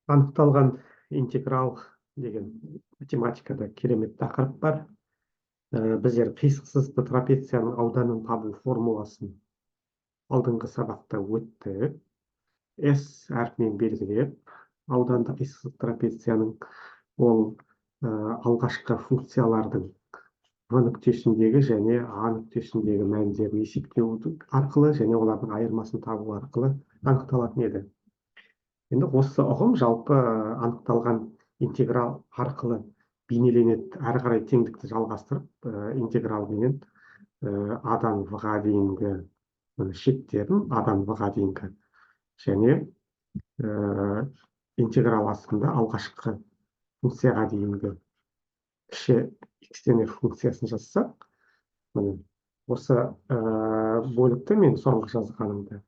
Анықталған интеграл деген математикада керемет тақырып бар. Біздер қисық сызықты трапецияның ауданын табу формуласын алдыңғы сабақта өттік. S әрпімен белгілеп, ауданды қисық сызықты трапецияның ол алғашқы функциялардың В нүктесіндегі және А нүктесіндегі мәндерін есептеу арқылы және олардың айырмасын табу арқылы анықталатын еді. Енді осы ұғым жалпы анықталған интеграл арқылы бейнеленеді. Әрі қарай теңдікті жалғастырып, интегралменен А-дан В-ға дейінгі шектерін, А-дан В-ға дейінгі және интеграл астында алғашқы функцияға дейінгі кіші x-тен f функциясын жазсақ, міне осы бөлікті мен соңғы жазғанымды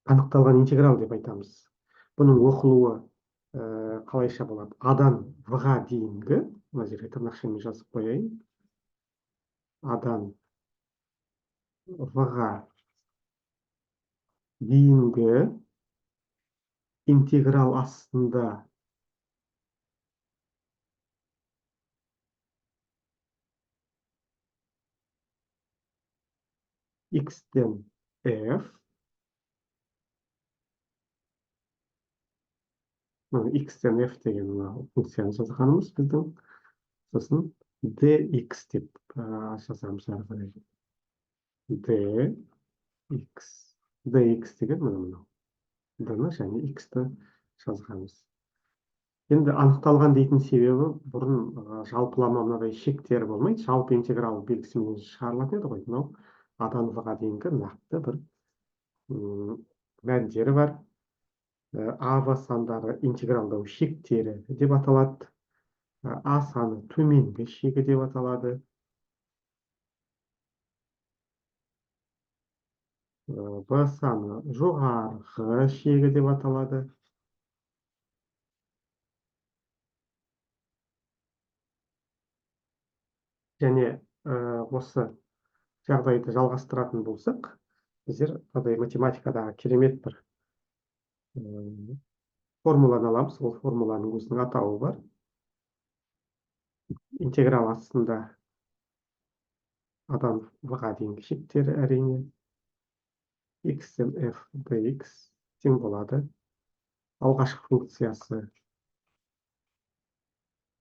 анықталған интеграл деп айтамыз. Бұның оқылуы қалайша болады? А-дан В-ға дейінгі, мына жерге тырнақшамен жазып қояйын, А-дан В-ға дейінгі интеграл астында x-тен f, x-тен f деген мына функцияны жазғанымыз біздің, сосын dx деп жазамыз әрі қарай. Dx, dx деген мына мынау d-ны және x-ті жазғанымыз. Енді анықталған дейтін себебі бұрын жалпылама мынадай шектері болмайды, жалпы интеграл белгісімен шығарылатын еді ғой. Мынау А-дан В-ға дейінгі нақты бір мәндері бар. А, В сандары интегралдау шектері деп аталады. А саны төменгі шегі деп аталады. В саны жоғарғы шегі деп аталады. Және осы жағдайды жалғастыратын болсақ, біздер мынадай математикадағы керемет бір формуланы аламыз. Ол формуланың өзінің атауы бар. Интеграл астында А-дан В-ға дейінгі шектері әрине x-тен f dx тең болады. Алғашқы функциясы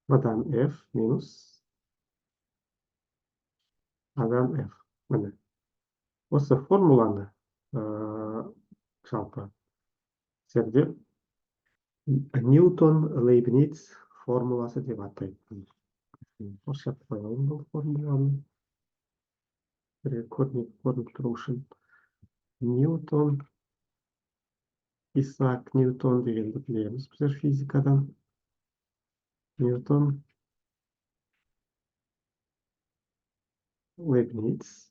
В-дан f минус А-дан f. Міне осы формуланы жалпы сіздерде Ньютон-Лейбниц формуласы деп атайды. Қоршап қоялым бұл формуланы. Көрініп тұру үшін. Ньютон, Исаак Ньютон дегенді білеміз біздер физикадан. Ньютон Лейбниц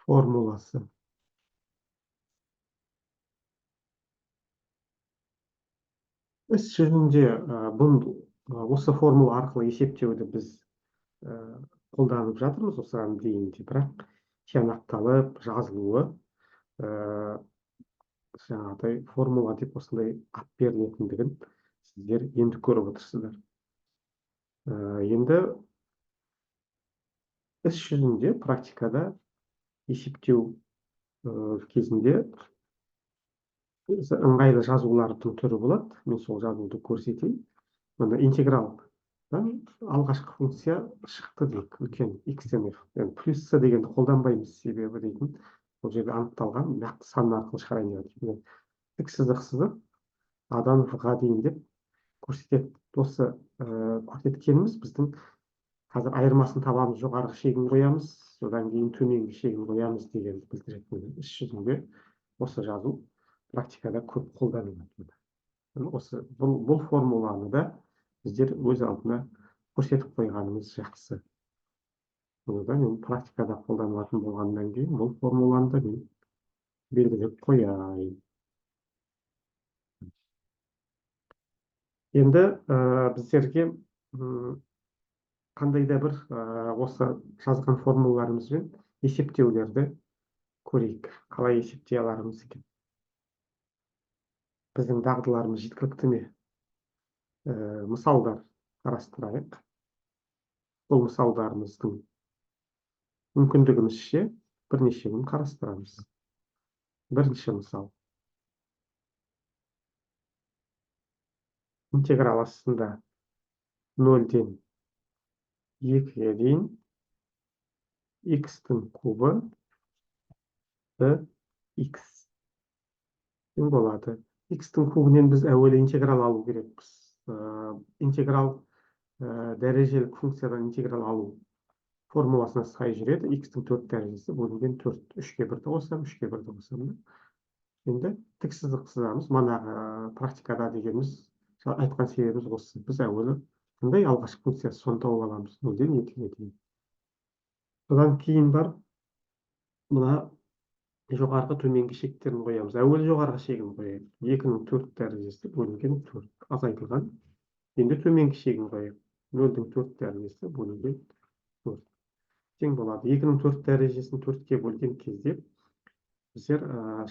формуласы. Іс жүзінде бұл осы формула арқылы есептеуді біз қолданып жатырмыз осыған дейін де, бірақ тиянақталып жазылуы жаңағыдай формула деп осындай ат берілетіндігін сіздер енді көріп отырсыздар. Енді іс жүзінде практикада есептеу кезінде ыңғайлы жазулардың түрі болады. Мен сол жазуды көрсетейін. Мына интегралдан алғашқы функция шықты дейік, үлкен x-тен f. Енді плюс c дегенді қолданбаймыз, себебі дейтін бұл жерде анықталған нақты сан арқылы шығарайын деп жатыр. Тік сызық сызып А-дан В-ға дейін деп көрсетеді. Осы көрсеткеніміз біздің қазір айырмасын табамыз, жоғарғы шегін қоямыз, содан кейін төменгі шегін қоямыз дегенді білдіреді. Іс жүзінде осы жазу практикада көп қолданылады. Осы бұл формуланы да біздер өз алдына көрсетіп қойғанымыз жақсы. Бұны да мен практикада қолданылатын болғаннан кейін бұл формуланы да мен белгілеп қояйын. Енді біздерге қандай да бір осы жазған формулаларымызбен есептеулерді көрейік. Қалай есептей аларымыз екен. Біздің дағдыларымыз жеткілікті ме? Мысалдар қарастырайық. Бұл мысалдарымыздың мүмкіндігімізше бірнешеуін қарастырамыз. Бірінші мысал. Интеграл астында 0-ден 2-ге дейін x-тің кубы dx тең болады. X-тің кубінен біз әуелі интеграл алу керекпіз. Интеграл дәрежелік функциядан интеграл алу формуласына сай жүреді. X-тің 4 дәрежесі бөлінген 4. 3-ге 1-ді қосамын, 3-ге 1-ді қосамын. Енді тік сызық сызамыз. Манағы практикада дегеніміз, айтқан себебіміз осы. Біз әуелі қандай алғашқы функциясы, соны тауып аламыз. 0-ден 2-ге дейін. Содан кейін барып мына жоғарғы төменгі шектерін қоямыз. Әуелі жоғарғы шегін қояйық. 2-нің 4 дәрежесі бөлінген 4 азайтылған. Енді төменгі шегін қояйық. 0-дің 4 дәрежесі бөлінген 4 тең болады. 2-нің 4 дәрежесін 4-ке бөлген кезде біздер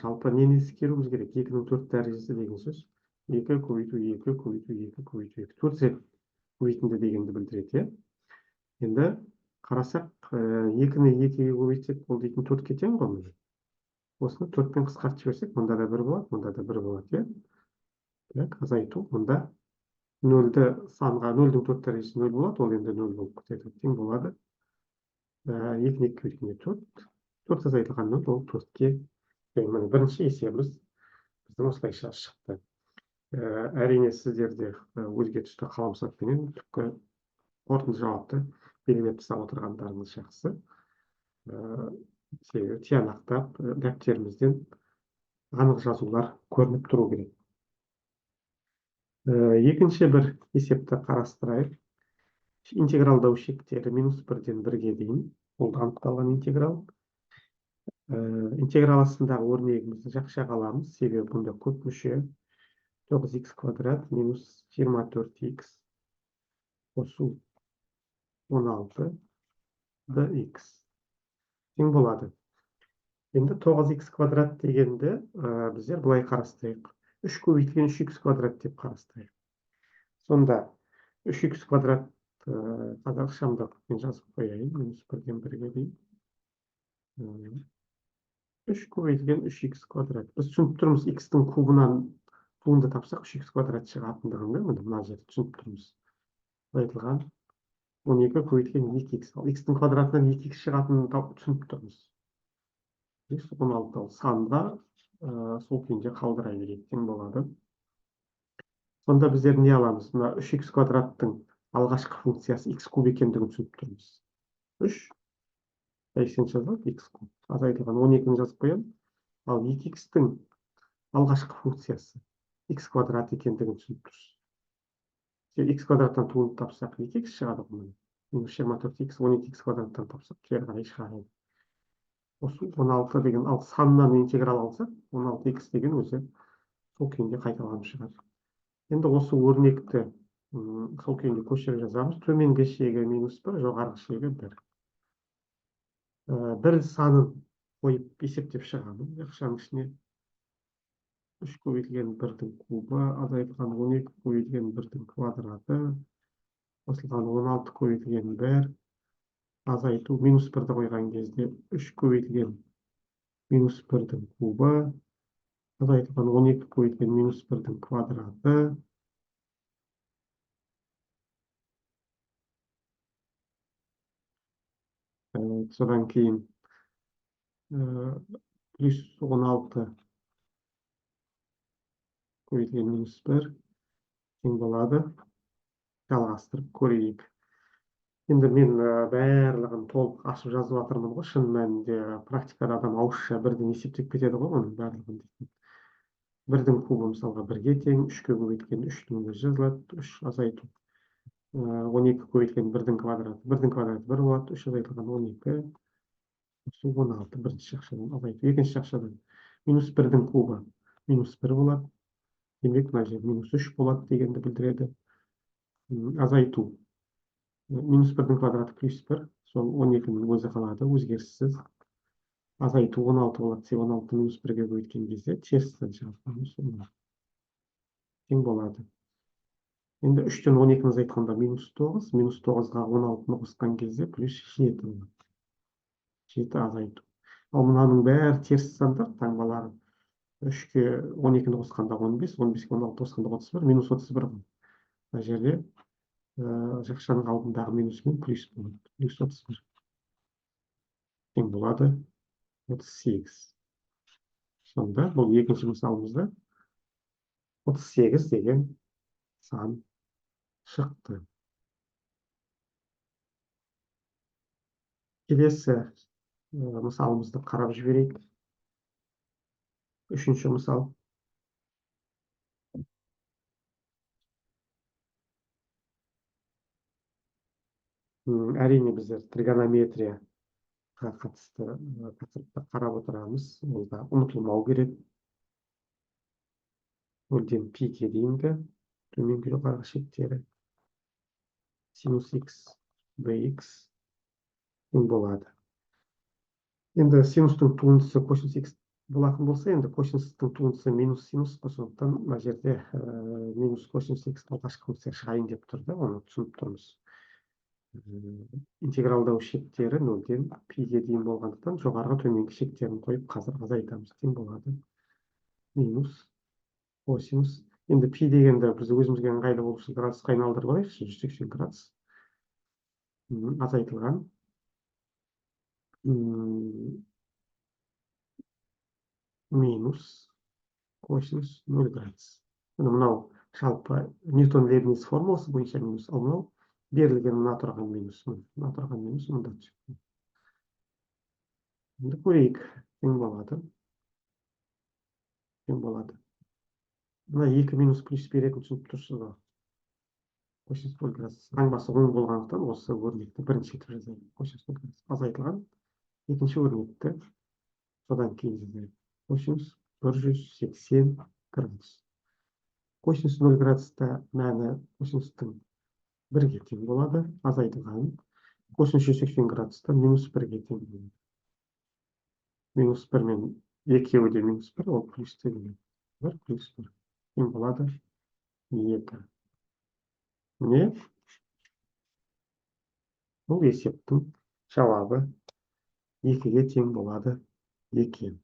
жалпы нені ескеруіміз керек? 2-нің 4 дәрежесі деген сөз 2 көбейту 2 көбейту 2 көбейту 2. 4 рет көбейтінді дегенді білдіреді, иә? Енді қарасақ, 2-ні 2-ге көбейтсек, ол дейтін 4-ке тең ғой міне. Осыны 4-пен қысқартып жіберсек, мұнда да 1 болады, мұнда да 1 болады, иә? Так, азайту, мұнда 0-ді санға, 0-дің 4 дәрежесі 0 болады, ол енді 0 болып кетеді, тең болады. 2-ні 2-ге көбейткенде 4, 4 азайтылған 0, ол 4-ке тең. Міне бірінші есебіміз біздің осылайша шықты. Әрине сіздер де өзге түсті қаламсаппенен түпкі қорытынды жауапты белгілеп тастап отырғандарыңыз жақсы. Себебі тиянақтап дәптерімізден анық жазулар көрініп тұру керек. Екінші бір есепті қарастырайық. Интегралдау шектері минус 1-ден 1-ге дейін. Ол да анықталған интеграл. Интеграл астындағы өрнегімізді жақшаға аламыз, себебі бұнда көп мүше. 9x квадрат минус 24x қосу 16 dx тең болады. Енді 9x квадрат дегенді біздер былай қарастырайық. 3 көбейтілген 3x квадрат деп қарастырайық. Сонда 3x квадрат қазақшамда мен жазып қояйын, минус 1-ден 1-ге дейін. 3 көбейтілген 3x квадрат. Біз түсініп тұрмыз, x-тің кубынан туынды тапсақ 3x квадрат шығатындығын, міне мына жерде түсініп тұрмыз. Айтылған 12 көбейтілген 2x. Ал x-тің квадратынан 2x шығатынын түсініп тұрмыз. 16 ал санға сол күйінде қалдыра берейік, тең болады. Сонда біздер не аламыз? Мына 3x квадраттың алғашқы функциясы x куб екендігін түсініп тұрмыз. 3 коэффициент жазылады, x куб. Азайтылған 12-ні жазып қоямын. Ал 2x-тің алғашқы функциясы x квадрат екендігін түсініп тұрсыз. X квадраттан туынды тапсақ 2x шығады ғой міне. Минус 24x, 12x квадраттан тапсақ кері қарай шығады. Осы 16 деген, ал саннан интеграл алсақ, 16x деген өзі сол күйінде қайталанып шығады. Енді осы өрнекті сол күйінде көшіріп жазамыз. Төменгі шегі минус 1, жоғарғы шегі 1. Бір санын қойып есептеп шығамын. Жақшаның ішіне 3 көбейтілген 1-дің кубы, азайтылған 12 көбейтілген 1-дің квадраты, қосылған 16 көбейтілген 1, азайту минус 1-ді қойған кезде 3 көбейтілген минус 1-дің кубы, азайтылған 12 көбейтілген минус 1-дің квадраты. Содан кейін плюс 16 көбейтілген минус 1 тең болады. Жалғастырып көрейік. Енді мен барлығын толық ашып жазып жатырмын ғой. Шын мәнінде практикада адам ауызша бірден есептеп кетеді ғой оның барлығын дейтін. 1-дің кубы мысалға 1-ге тең, 3-ке көбейтілген 3-тің өзі жазылады, 3 азайту. 12 көбейтілген 1-дің квадраты, 1-дің квадраты 1 болады, 3 азайтылған 12, осы 16 бірінші жақшадан азайту. Екінші жақшадан минус 1-дің кубы минус 1 болады. Демек, мына жер минус 3 болады дегенді білдіреді. Азайту. Минус 1-дің квадраты плюс 1, сол 12-нің өзі қалады, өзгеріссіз. Азайту 16 болады, себебі 16 минус 1-ге көбейткен кезде терістен шығады, минус 16. Тең болады. Енді 3-тен 12-ні азайтқанда минус 9, минус 9-ға 16-ны қосқан кезде плюс 7 болады. 7 азайту. Ал мынаның бәрі теріс сандар, таңбалары. 3-ке 12-ні қосқанда 15, 15-ке 16 қосқанда 31, минус 31 ғой. Мына жерде жақшаның алдындағы минусмен плюс болады. Плюс 31. Тең болады 38. Сонда бұл екінші мысалымызда 38 деген сан шықты. Келесі мысалымызды қарап жіберейік. Үшінші мысал. Әрине, біздер тригонометрияға қатысты тақырыпты қарап отырамыз. Ол да ұмытылмау керек. 0-ден пиге дейінгі төменгі жоғарғы шектері синус x dx тең болады. Енді синустың туындысы косинус x болатын болса, енді косинустың туындысы минус синус қой, сондықтан мына жерде минус косинус x алғашқы функция шығайын деп тұр да, оны түсініп тұрмыз. Интегралдау шектері 0-ден пиге дейін болғандықтан жоғарғы төменгі шектерін қойып қазір азайтамыз. Тең болады минус косинус. Енді пи дегенді біз өзімізге ыңғайлы болу үшін градусқа айналдырып алайықшы, 180 градус. Азайтылған минус косинус 0 градус. Міне, мынау жалпы Ньютон Лейбниц формуласы бойынша минус, ал мынау берілген мына тұрған минус, мына тұрған минус мында түседі. Енді көрейік, тең болады. Тең болады. Мына екі минус плюс беретін түсініп тұрсыз ба? Косинус 0 градус. Таңбасы оң болғандықтан осы өрнекті бірінші етіп жазайық. Косинус 0 градус азайтылған. Екінші өрнекті содан кейін жазайық. Косинус 180 градус. Косинус 0 градуста мәні косинустың 1-ге тең болады, азайтылған. Косинус 180 градуста минус 1-ге тең болады. Минус 1 мен екеуі де минус 1, ол плюс тең 1 плюс 1 тең болады 2. Міне, бұл есептің жауабы 2-ге тең болады екен.